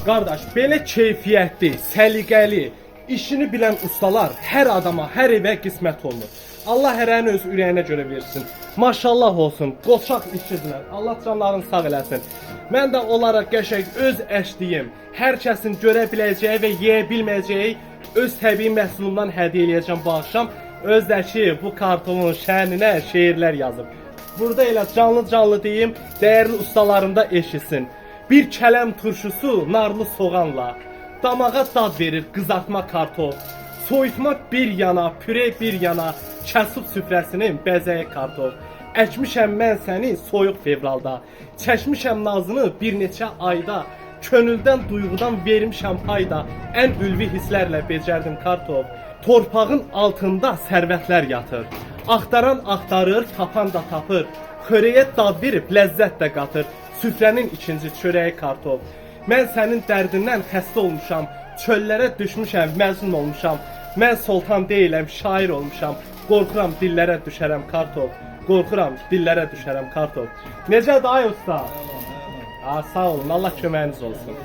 Qardaş, belə keyfiyyətli, səliqəli, işini bilən ustalar hər adama, hər evə qismət olmur. Allah hərənin öz ürəyinə görə versin. Maşallah olsun, qoçaq işçidirlər. Allah canlarını sağ eləsin. Mən də onlara qəşəng öz əşdiyim, hər kəsin görə biləcəyi və yeyə bilməyəcəyi öz təbii məhsulumdan hədiyyə eləyəcəm bu axşam. Özdəki bu kartolun şəninə şeirlər yazıb. Burada elə canlı-canlı deyim, dəyərli ustalarım da eşitsin. Bir kələm turşusu narlı soğanla, damağa dad verir qızartma kartof. Soyutma bir yana, püre bir yana, kasıb süfrəsinin bəzəyi kartof. Əkmişəm mən səni soyuq fevralda, çəkmişəm nazını bir neçə ayda, könüldən duyğudan vermişəm payda, ən ülvi hisslərlə becərdim kartof. Torpağın altında sərvətlər yatır. Axtaran axtarır, tapan da tapır. Xörəyə dad verib ləzzət də qatır. Süfrənin ikinci çörəyi kartof. Mən sənin dərdindən xəstə olmuşam, çöllərə düşmüşəm, məzun olmuşam. Mən sultan deyiləm, şair olmuşam. Qorxuram dillərə düşərəm kartof. Qorxuram dillərə düşərəm kartof. Necədir ay usta? Aa, sağ olun, Allah köməyiniz olsun.